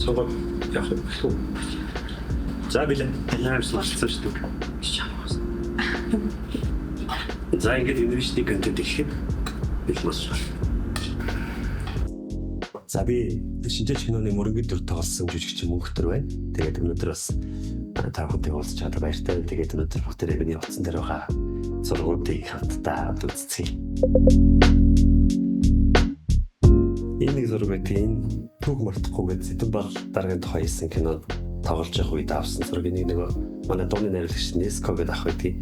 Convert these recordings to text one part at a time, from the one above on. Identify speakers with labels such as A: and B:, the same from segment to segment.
A: Сонгоод явах юм бэлгүй. За билээ. Амар суралцсан шүү дээ. За, ингээд инновашны контент эхлэхэд бэлэн боллоо. За, би шинжээч киноны мөрөнгөд дүр тоглосон жүжигчин Мөнхтөр байна. Тэгээд өнөөдөр бас та бүхэнтэй уулзч чадаад баяртай. Тэгээд өнөөдөр бүгдээрээ миний утсан дээр байгаа зургуудыг хамтдаа үзцгээе. Энэ нэг зураг байдаг. Энэ түүх мартахгүй гэдэг Сэдэн бал даргын тухай хийсэн кинонд тоглож явах үед авсан зураг. Энийг нөгөө манай дууны найруулагч Неско гэдэг ах байдгийг.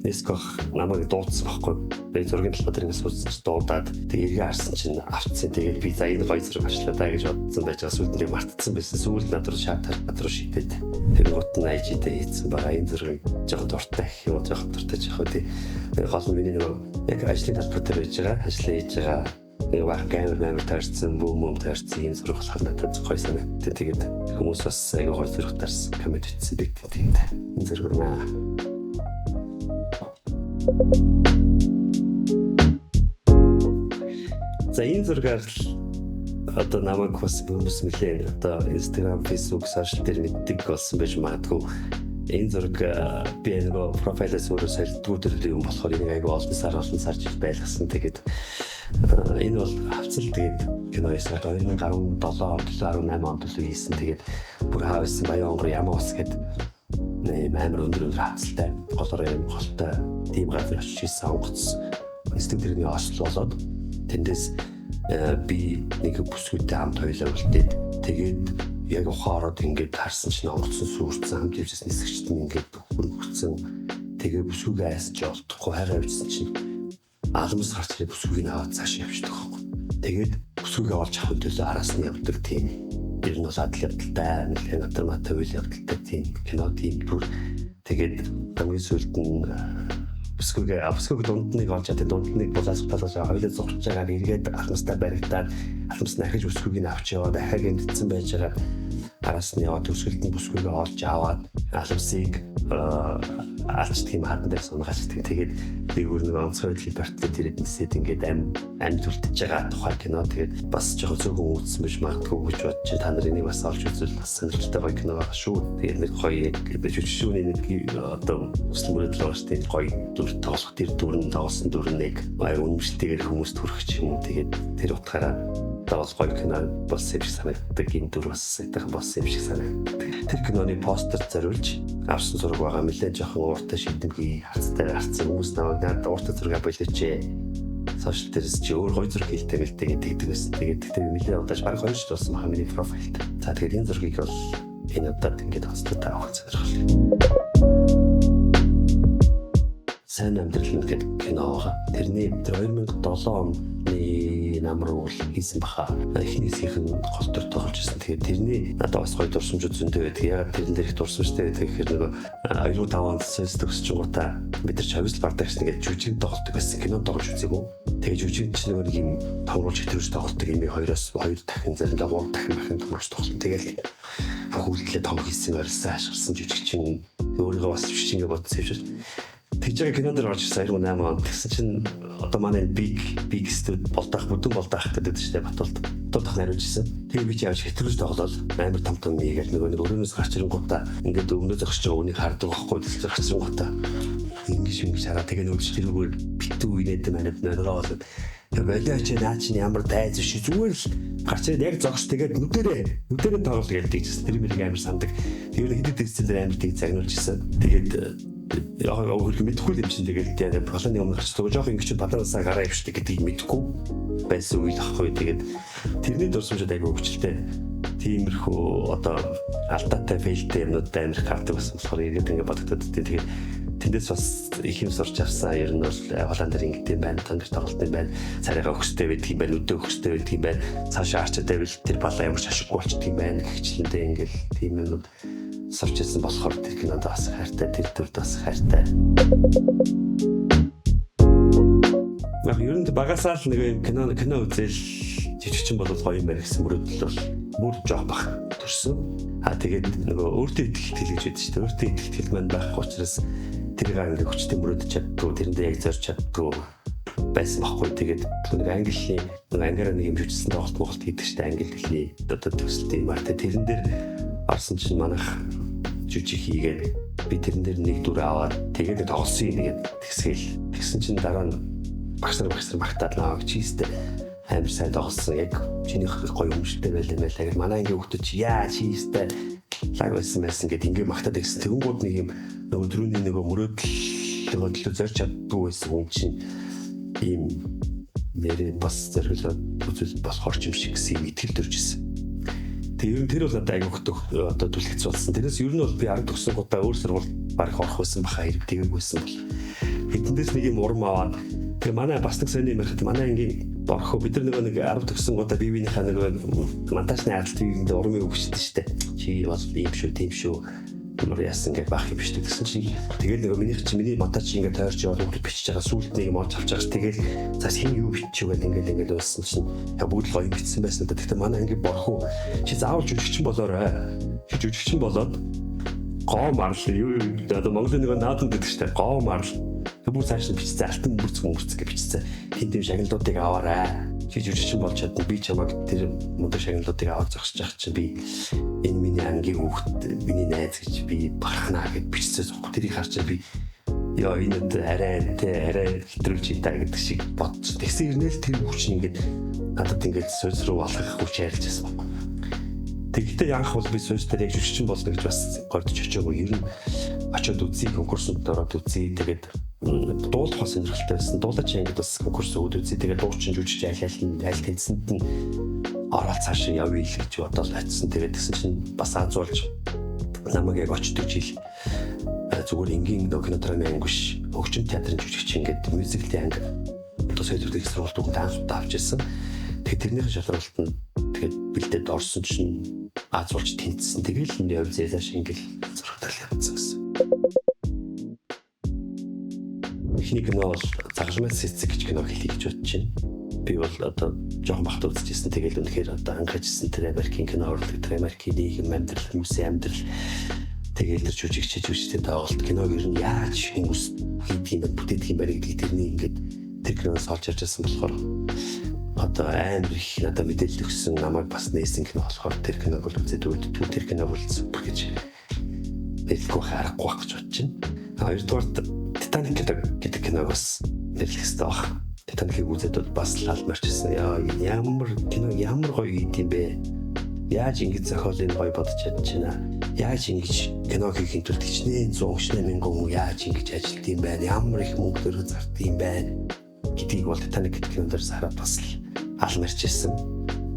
A: Неско намайг дуудсан байхгүй. Би зургийн талбай дээр ингэ суудсан чи дуудаад, тэг эргээ харсан чинь авцсан. Тэгээд би за, энэ гоё зураг авчлаа да гэж бодсон байж байгаа. Сүүлд нэг мартцсан байсан. Сүүлд над руу шатар над руу шидээд тэр гут нь IG-дээ хийцэн байгаа. Энэ зургийг жоохон дуртай гэх юм уу, жоохон дуртай жах үү. Гол нь миний нөгөө яг ажлын талбай дээр байж байгаа, ажлаа хийж байгаа нэг бахан камер амар таарсан, бүүм бүүм таарсан ийм зураг болохоор надад гоё санагдтыг. Тэгээд хүмүүс бас айгүй гоё зураг таарсан коммент бичсэн бэг. Тэгээд энэ зураг маа. За, энэ зургаар л одоо намайг бас хүмүүс нэлээд одоо Instagram, Facebook, social дээр мэддэг болсон байж магадгүй. Энэ зураг би нөгөө профайлаас өөрөө солидгүй төрлийн юм болохоор энийг айгүй олон сар жил байлгасан. Тэгээд энэ бол хавцал, тэгээд кино хийсэн. 2017 онд 18 онд л хийсэн. Тэгээд бүр хаавсан Баян онгор Ямаа ус гэдэг ийм амар өндөр өндөр хавцалтай, голоор юм голтой тийм газар очиж хийсэн онгоц студ тэрний осол болоод тэндээс би нэг бүсгүйтэй хамт хоёлаа үлдээд, тэгээд яг ухаан ороод ингээд харсан чинь онгоцсон сүрцэн, хамт явжсэн нисгчт нь ингээд хөргөцсөн. Тэгээ бүсгүйгээ айсан чи олдохгүй, хайгаа явжсан чинь аламс гарч ирээ, бүсгүйг нь аваад цааш явчихдаг байхгүй. Тэгээд бүсгүйгээ олж авахын төлөө араас нь явдаг, тийм ер нь бол адал явдалтай, нэлээд драматай үйл явдалтай тийм кино, тийм дүр. Тэгээд хамгийн сүүлд нь бүсгүйг дунд нэг олж чадсан, дунд нэг булаас талаас хоёулаа зурж байгаа, эргээд алмастай баригдаад, алмас нь ахиж бүсгүйг нь авч яваад, дахиад гэмтсэн байж байгаа араас нь яваад, төгсгөлд нь бүсгүйгээ олж аваад, алмасыг алчдаг юм, хадан дээр сунгаачдаг. Тэгээд би бүр нэг онцгой байдлын портрет ирээд нисээд ингээд амьд үлдэж байгаа тухай кино. Тэгээд бас жоохон цөөхөн үзсэн биш магадгүй гэж бодож, та нар энийг бас олж үзвэл бас сонирхолтой гоё кино байгаа шүү. Тэгээд нэг гоё жүжигчүүний нэг одоо хүсэл мөрөөдөл байгаа шүү дээ. Гоё дүр тоглох, тэр дүр нь тоглосон дүр нэг аяа үнэмшилтэйгээр хүмүүст хүрэх ч юм уу. Тэгээд тэр утгаараа одоо бол гоё кино болсон юм шиг санагддаг. Энэ дүр бас сайтхан болсон юм шиг санагддаг. Тэр киноны постэр зориулж авсан зураг байгаа. Нэлээд жоохон ууртай шийдэмгий харцтай гарцсан, хүмүүс намайг надад ууртай зураг болооч. Social дээрс чи өөр гоё зураг хийлтэй мэлтэй гэдэг байсан. Тэгээд тэгтээ нэлээд удаж баг 2 жил болсон баха миний профайлд. За, тэгээд энэ зургийг бол энэ удаад ингээд онцлог авах сонирхол. Сайн амьдрал нь гэдэг кино байгаа. Тэрний тэр 2007 оны нам руу л хийсэн баха. Эхний хэсгийнх нь гол дүр тоглож ирсэн. Тэгээд тэрний надад бас гоё дурсамж зөндөө байдаг. Ягаад тэрэн дээр их дурсамжтай байдаг гэхээр нөгөө 2005 онд соёл төгсөж гутаа бид нар Чавс Продакшн гэж жүжиг тоглолдог байсан. Кино тоглож үзээгүй. Тэгээд жүжиг чинь нөгөө нэг юм томруулж хэтрүүлж тоглолдог юм, хоёроос хоёр дахин, заримдаа гурав дахин дахин томруулж тоглоно. Тэгэл бүх үйлдэлээ том хийсэн, орилсан, хашгирсан жүжигчин өөрийгөө бас жүжигчингээ бодсон юм шиг. Тэгж байгаа кинон дээр орж ирсэн 2008 онд. Тэгсэн чинь одоо манай big big студ болдоох бүдүүн болдоох гэдэг чинь Батулд Батулдах нариулж ирсэн. Тэгээ би чи явж хэтрүүлж тоглоод амар том том хийгээл нөгөө нэг өрөөнөөс гарч ирэнгуутаа ингээд өмнөө зогсож байгаа үнийг хардаг байхгүй, тэгэл гарч ирэнгуутаа ингэж ингэж хараа, тэгээ нөгөө тэрүүгээр битүү инээд манад нөргөө болоод болиоч, наа чинь ямар дайз биш, зүгээр л гарч ирээд яг зогс, тэгээд нүдэрээ нүдэрээ тоглол гэдэг чинь тэр мэрийг амар сандаг. Тэгээд хэд хэд хэсэг дээр амар тийг загнуулж ирсэн. Тэгээд яг өөр мэдэхгүй юм чинь, тэгээд яг планы өмнө гарч байгаа жоох ингэж бадараасаа гараа явчихдаг гэдгийг мэдэхгүй байсан үе ахгүй. Тэгээд тэрний дурсамжууд айгүй хөвчлээ. Тиймэрхүү одоо алдаатай, fail тэй юмнууд амар их гардаг байсан болохоор эргээд ингэ бодогдоод, тэгээд тэндээс бас их юм сурч авсан. Ер нь бол Голландаар ингэдэм байна, тон дээр тоглолт юм байна. Царайгаа өгстэй байдаг юм байна, өдөө өгстэй байдаг юм байна. Цаашаа арчаад байвал тэр балаа ямар ч ашиггүй болчихдог юм байна гэх ингээл тийм юмнууд сурч ирсэн болохоор тэр кинонд бас хайртай, тэр дүрд бас хайртай. Яг ер нь багасаа л нэг юм кино кино үзэл жижигчин бол гоё юм байна гэсэн мөрөөдөл бол бүр жоох бах төрсөн. А тэгээд нөгөө өөртөө итгэх итгэл гэж байдаг шүү дээ. Өөртөө итгэх итгэл маань байхгүй учраас тэрийг ингээд хүчтэй мөрөөдөж чаддгүй, тэрэндээ яг зорж чаддгүй. Байсан байхгүй. Тэгээд нэг английн нэг ангиараа нэг юм жүжигчсэн тоглолт моголт хийдэг штэ, англи хэлний одоо төсөлт юм аа. Тэрэн дээр орсон чинь манайх жүжиг хийгээд би тэрэн дээр нэг дүр аваад тэгээд тоглосон юм гээд тэгсгээл. Тэгсэн чинь дараа нь багш нар магтаад наа чийстэй амар сайн тоглосон. Яг чинийх гоё өмчлөлтэй байлаа байлаа гэж, манай ангийн хүүхдүүд чи яа чийстэй лаг байсан байсан гэд ингээ магтаад ирсэн. Тэгэнгүүт нэг юм нөгөө түрүүний нөгөө мөрөөдөл төлөө зорж чаддгүй байсан хүн чинь ийм нэрээ бас зориглоод үзэл болохоор ч юм шиг гэсэн юм итгэл төрж ирсэн. Тэгээ ер нь тэр бол надад аягүй одоо түлхэц болсон. Тэрнээс ер нь бол би 10 төгсөн удаа өөр сургууль баг орох байсан баха хэрэг тэгээгүй байсан бол. Хэдэндээс нэг юм урам аваад тэгээ манай бас нэг сони юм ярихад манай ангийн борхоо бид нар нөгөө нэг 10 төгсөн удаа бие биенийхээ нөгөө монтажны аралт биеинд урмыг өгчдөг штэ. Чи бол ийм шүү, тийм шүү, ямар яасан гэж баах юм биш гэсэн чинь тэгэл нөгөө минийх чи миний монтаж чи ингээд тойрч яваад хүүхд бичиж байгаа, сүулт нэг юм олж авч байгаа. Тэгэл за хэн юу бичиж гээд ингээд болсон чинь яг бүгд л гоё бичсэн байсан да. Гэхдээ манай ангийн борхуу чи заавал жүжигчин болоорой. Чи жүжигчин болоод гоо марл юу юу одоо Монголын нөгөө наадам гэдэг штэ, гоо марл. Тэг бүр цааш нь бичсэн, алтан бүрц мөрц гэж бичсэн. Тин тийм шагналуудыг аваарай. Чи жүжигчин болж чадна. Би чамайг тэр мундаг шагналуудыг аваад зогсож явах чинь би энэ миний ангийн хүүхэд, миний найз гэж би барахнаа гэд бичсэн зогх. Тэрийг харчаа би ёо энэ өдөр арай тэ арай хэтрүүлж та гэдэг шиг бодсон. Тэгсэн ирнэл тэр хүч ингээд надад ингээд суйс руу алхах хүч ярьж байсан байхгүй. Тэгэхдээ яанх бол би суйс дээр яг жүжигчин болно гэж бас гордож очиагүй. Ер нь очиод үзье, конкурсанд ороод үзье. Тэгээд дуулах бас сонирхолтой байсан. Дуулаач ангид бас конкурс өгөөд үзье. Тэгээд дуучин жүжигч аль аль нь аль тэнцэнд нь ороод цаашаа явъя л гэж бодоод очисон. Тэгээд тэгсэн чинь бас аз болж намайг яг очдөг жил зүгээр энгийн кино драмын анги биш, хөгжим театрын жүжигч ингээд мюзиклийн анги одоо соёл урлагийн сургуульд үгэнд анх удаа авч ирсэн. Тэгээд тэрнийх шалралтанд тэгээд бэлдээд орсон чинь аз болж тэнцсэн. Тэгэл энэ явж зээлаш ингээл зурагтал явцсан гэсэн. Эхний кино бол Загалмай цэцэг гэж кино хэлье гэж бодож байна. Би бол одоо жоохон бахт үзчихсэн. Тэгэл үнэхээр одоо анхажсэн тэр Америкийн кино урлаг, тэр Америкийн нийгэм амьдрал, хүмүүсийн амьдрал, тэгэл тэр жүжигч жүжигчтэй тоглолт, киног ер нь яаж хүмүүс хийдэг юм бэ, бүтээдэг юм бэ гэдгийг тэрний ингээд тэр киноноос олж ярьж байсан болохоор одоо амар их надад мэдээлэл өгсөн, намайг бас нээсэн кино болохоор тэр киног бол үзээд үүддэг, тэр киног бол супер гэж нэрлэхгүй аргагүй байх гэж бодож байна. Хоёрдугаарт Титаник гэдэг киног бас нэрлэх хэрэгтэй баг. Титаникийг үзээд бол бас л алмарчсан. Яа ямар кино ямар гоё хийд юм бэ? Яаж ингэж зохиолыг гоё бодож чадчихна? Яаж ингэж кино хийхин тулд хичнээн 100 хичнээн мянган хүн яаж ингэж ажилт юм бэ? Ямар их мөнгө төгрөг зард юм бэ? Гэдгийг бол Титаник гэдэг кинон дээр хараад бас л алмарчсан.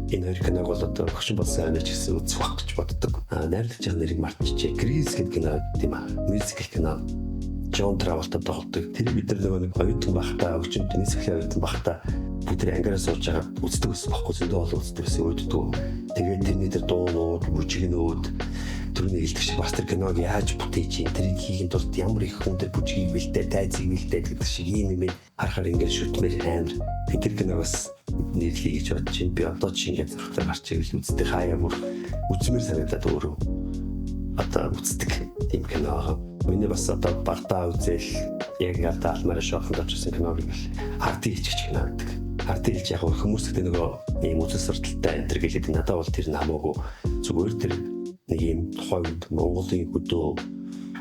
A: Энэ хоёр киног бол одоо хөгшин болсон ойноч гэсэн үзэх байх гэж боддог. Найрлагч нэрийг мартчихжээ. Грис гэдэг кино тийм аа. Мюзикл кино. Джон Траволта тоглодог. Тэр бид нар нөгөө нэг оюутан байхдаа, хөгжимт мюзиклийн оюутан байхдаа бүгд тэр ангиараа сууж байгаа үздэг байсан байхгүй, зөндөө олон үздэг байсан, өөддөг. Тэгээд тэрний тэр дуунууд, бүжигнүүд, түрүүний хэлдэг шиг бас тэр киног яаж бүтээж юм, тэрийг хийхин тулд ямар их хүн тэр бүжгийг бэлдээ, тайзыг бэлдээ гэдэг шиг ийм юм харахаар ингээд шүтмээр амар. Тэр киног бас нэрлэе гэж бодож байна. Би одоо чи ингээд зурагтай гарч ивэл үздэг, хаяа бүр үзмээр санагдаад өөрөө одоо үздэг тийм кино байгаа. Миний бас одоо багтаа үзэл яг одоо алмаараа шоохонд очсон киног л Ардын элч гэж кино гэдэг. Ардын элч яг хүмүүс гэдэг нөгөө ийм үзэл сурталтай энэ төр гэлээд надад бол тэр нь хамаагүй, зүгээр тэр нэг ийм тухайн үед Монголын хөдөө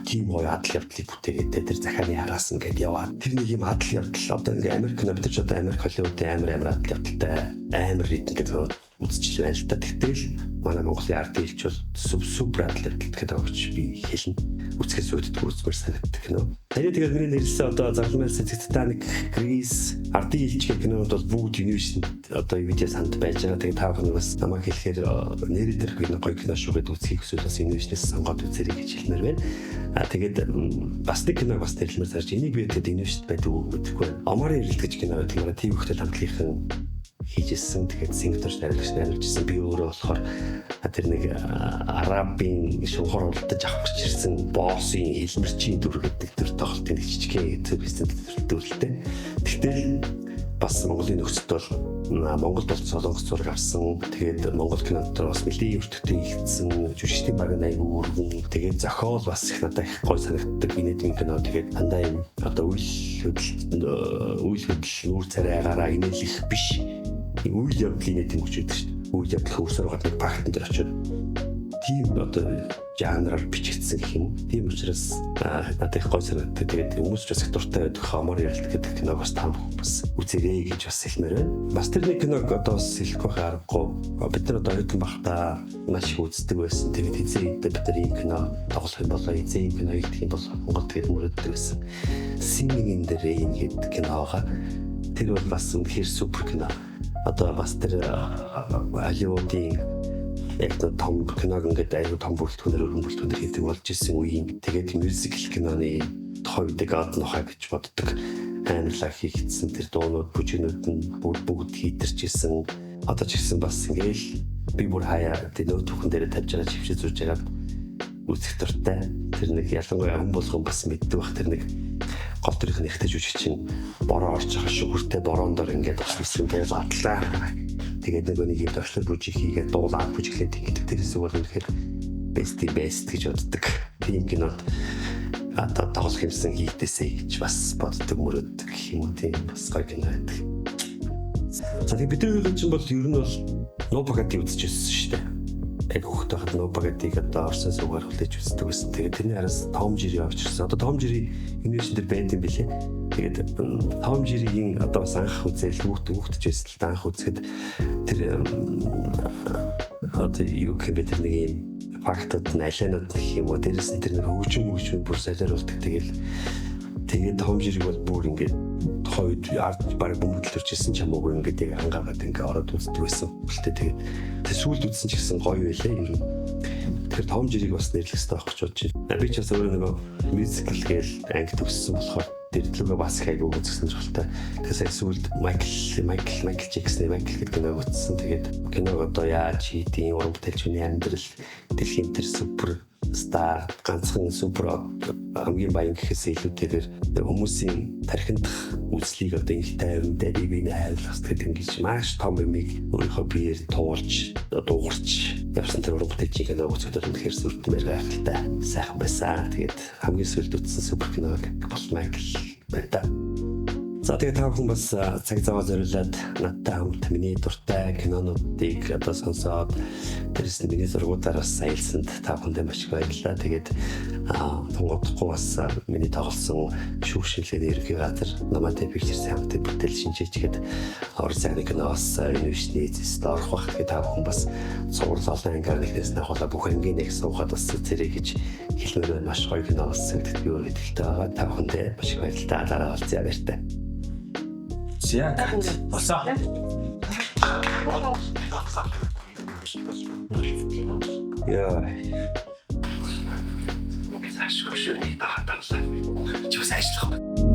A: тийм гоё адал явдлыг бүтээгээд тэр захааны араас ингээд яваад тэр нэг юм адал явдал одоо ингээ Америк кино бид нар ч одоо Америк Холливуудын амар амар адал явдалтай амар ритм гэдэг үзчихэл байна л та. Тэгтэл манай Монголын ардын элч бол супер адал явдал гэдэг огч би хэлнэ. Үзэхээс үүддэг, үзмээр санагддаг кино. Тэгээд миний нэрлсэн одоо Загалмай цэцэг, Титаник, Грис, Ардын элч гэх кинонууд бол бүгд Univision одоо видео санд байж байгаа. Тэгээд та бүхэн бас намайг хэлэхээр нэрээ тэр кино гоё кино шүү гэдээ үзхийг хүсвэл бас Univision-ээс сонгоод үзэрэй гэж хэлмээр байна. Тэгээд бас нэг киног бас нэрлэмээр зарж энийг би тэгэд Univision байдаг уу мэдэхгүй байна. Омарын эрэлт гэж кино байдаг. Манай ТV хөтөл хамтлагийнхан хийжсэн. Тэгээд Сингапурт найруулагч найруулжсэн. Би өөрөө болохоор тэр нэг арабын шунхар уралдаж авах гэж ирсэн боссын хэлмэрчийн дүр гэдэг төр тоглолтын нэг жижигхэн зүг хийсэн дүрлээ. Тэгтэл Бас Монголын нөхцөлд бол Монгол бол Солонгос зураг авсан. Тэгээд Монгол кино дотор бас нэлээд өртөгтэй хийгдсэн. Жүжигчдийн баг нь айгүй өргөн. Тэгээд зохиол бас их надад их гой санагддаг. Инээдийн кино. Тэгээд дандаа юм одоо үйл хөдлөл нүүр царайгаараа инээлэх биш. Үйл явдлын инээдийн мөч гэдэг шүү дээ. Үйл явдал хөвсөр гадна фактн дээр очиод тийм одоо жанраар бичигдсэн гэх юм. Тийм учраас надад их гой санагддаг. Тэгээд хүмүүс ч бас их дуртай байдаг Хомор ярилт гэдэг киног бас та бүхэн бас үзээрэй гэж бас хэлмээр байна. Бас тэр нэг киног одоо бас хэлэхгүй байх аргагүй. Бид нар одоо оюутан байхдаа маш их үздэг байсан. Тэгээд хэзээ бид нар ийм кино тоглох юм болоо, хэзээ ийм кино хийх юм бол Монгол тэгээд мөрөддөг байсан. Singing in the Rain гэдэг кино байгаа. Тэр бол бас үнэхээр супер кино. Одоо бас тэр Холливуудын яг том киног ингээд аюу том бүрэлдэхүүнээр өргөн бүрэлдэхүүнээр хийдэг болж исэн үеийн тэгээд мюзикл киноны тухайн үед God нохой гэж боддог амарлаа хийгдсэн тэр дуунууд бүжигнүүд нь бүр бүгд хийдэрч исэн. Одоо ч гэсэн бас ингээл би бүр хаяа тэр нөө түүхэн дээр тавьж байгаа чившээ зурж байгаа үзэх дуртай. Тэр нэг ялангуяа хүн болгон бас мэддэг бах тэр нэг гол дүрийнх нь ихтэй жүжигчин бороо орж байгаа шүгүртэй бороонд дор ингээд бас юм дээр задлаа. Тэгээд нөгөө нэг юм дуршлаг бүжиг хийгээд дуулаад бүжиглээд гэдэг тэр хэсэг бол үнэхээр best best гэж боддог. Тийм кинод одоо тоглох юмсан хийдээсэй гэж бас боддог мөрөддөг гэх юм уу, тийм бас гоё кино байдаг. За тэгээд бидний үеийн чинь бол ер нь бол Ну погоди үзчихсэн шүү дээ. Яг хүүхэд байхад Ну погодиг одоо орсон суугаар хүлээж үздэг байсан. Тэгээд тэрний араас Том Жери авчирсан. Одоо Том Жери юуны дээр байд юм бэлээ. Тэгээд Том Жеригийн одоо бас анх үзэл хүүхдэж байсан л да, анх үзэхэд тэр одоо юу гэх юм бэ, тэр нэг юм фактууд нь алианууд гэх юм уу, дээрэс нь тэр нэг хөгжим бүр солиоруулдаг. Тэгээд Том Жериг бол бүр ингээд тухайн үед ард баг бөмбөглөрч ирсэн ч хамаагүй ингээд яг ангаагаад ингээд ороод үздэг байсан. Үлтэй тэгээд тэр сүүлд үзсэн ч гэсэн гоё байлаа ер нь. Тэр Том Жериг бас нэрлэх хэрэгтэй байх гэж бодож байна. Би ч бас өөрөө нөгөө мюзикл гээл анги төгссөн болохоор тэр лүгээ бас их айгүй үзсэн сонирхолтой. Тэгэхээр сая сүүлд Майкл Джексны Майкл гэдэг киног үзсэн. Тэгээд киног одоо яаж хийдیں، уран бүтээлчний амьдрал, дэлхийн тэр супер стар, ганцхан супер хамгийн баян гэхээс илүүтэйгээр хүмүүсийн тархиндах үзлийг одоо инх тайван дээр бие хайрлах гэдэг ингэж маш том юмыг өөрийнхөө биеэр туулж дуугарч явсан тэр уран бүтээлчийн киног үзэхэд үнэхээр сүрдмээр гайхалтай сайхан байсан. Тэгээд хамгийн сүүлд үзсэн супер киног бол Майкл байна да. За тэгээд та бүхэн бас цаг зав зориулаад надтай хамт миний дуртай кинонуудыг одоо сонсоод дээрэс нь миний зургуудаар бас аялсанд та бүхэндээ маш их баярлалаа. Тэгээд тунгуудахгүй бас миний тоглосон шүүх шинжилгээний ерөнхий газар Наматай Pictures хамтын бүтээл шинжээчгээд орон сайхны кино бас энэ вишний зэст орох бах. Тэгээд та бүхэн бас цуврал олон ангиар нэгнээс нь ахуулаа бүх ангийн нэг суугаад бас үзэрэй гэж хэлмээр байна. Маш гоё кино болсон гэдэгт би өөрөө итгэлтэй байгаа. Та бүхэндээ маш их баярлалаа. Дараа уулзъя, баяртай.
B: За, болсон.
A: Яа. Саашгүй шүү. Нэг дагаад авлаа. Чи бас ажиллах.